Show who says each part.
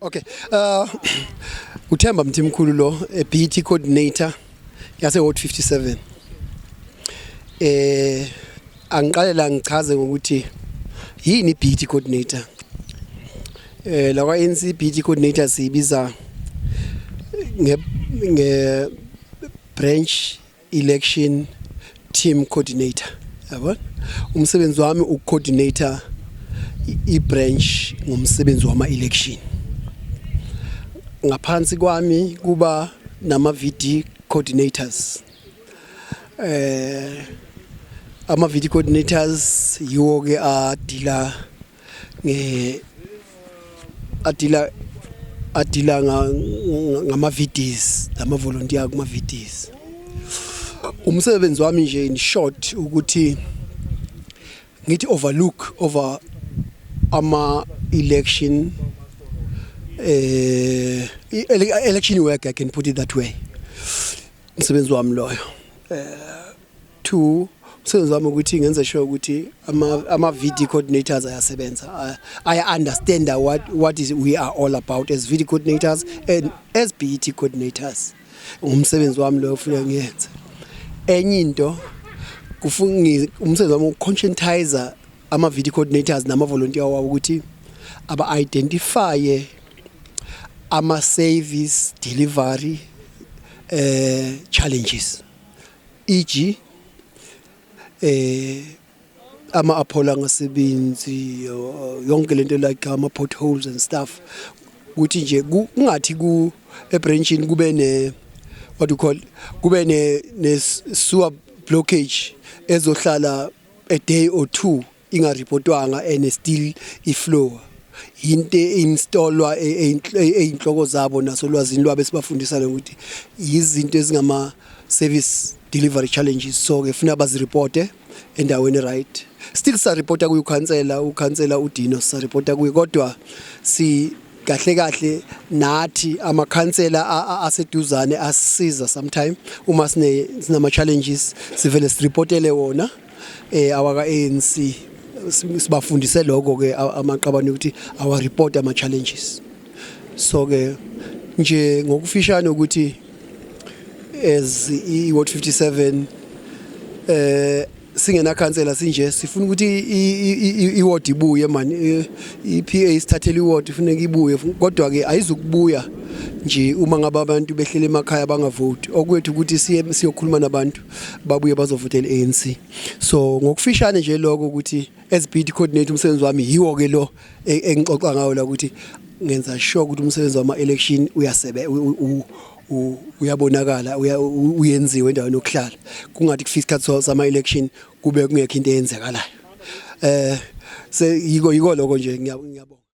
Speaker 1: Okay. uThemba Mthimkhulu lo, a BET coordinator yase Ward 57. Angiqale la ngichaze ngokuthi yini BET coordinator. La kwa ANC BET coordinator siyibiza nge branch election team coordinator, yabona. Umsebenzi wami ukucoordinate i-branch ngomsebenzi wama election. Ngaphansi kwami kuba nama VD coordinators. Ama VD coordinators yiwo ke adila ngama VDs nama volunteer kuma VDs. Umsebenzi wami nje in short ukuthi ngithi overlook over ama election election work, I can put it that way. Umsebenzi wami loyo. Two, umsebenzi wami ukuthi ngenze sure ukuthi ama VD coordinators ayasebenza, I understand what is we are all about as VD coordinators and as BET coordinators. Umsebenzi wami loyo ufuna ngiyenze. Enye into, kufunga umsebenzi wami uconscientize ama VD coordinators nama volunteer wabo ukuthi aba identify ama service delivery challenges, e.g. Ama Apollo angasebenzi, yonke lento like ama potholes and stuff, ukuthi nje kungathi ku ebranchini kube ne, what you call, kube ne sewer blockage ezohlala a day or two ingareportwanga and still iflow into installwa einhloko zabo nasolwazini lwabo, esibafundisa ukuthi izinto ezingama service delivery challenges. So ke funa bazireporte endaweni, right? Still sa reporta kuyi councillor, ukhansela uDino sa reporta kuyi, kodwa si kahle kahle nathi amakhansela aseduzane asisiza sometime uma sinama challenges, sivele sireportele wona awaka ANC. Sibafundise lokho ke amaqabane ukuthi awa report ama challenges. So ke nje ngokufishane ukuthi as i Ward 57 singena khansela sinje, sifuna ukuthi i-ward ibuye man. I-PA sithathele i-ward, ifuneka ibuye, kodwa ke ayizukubuya nje uma ngabe abantu behlele emakhaya bangavoti. Okwethu ukuthi siye siyokhuluma nabantu babuye bazovotela i-ANC. So ngokufishane nje lokho ukuthi as BET coordinator umsebenzi wami yiwo ke lo engixoxa ngawo la, ukuthi ngenza sure ukuthi umsebenzi wama election uyasebe uyabonakala, uyenziwe endaweni yokuhlala, kungathi kufika isikhathi sama election kube kungekho into eyenzekalayo. Se yiko lokho nje. Ngiyabonga.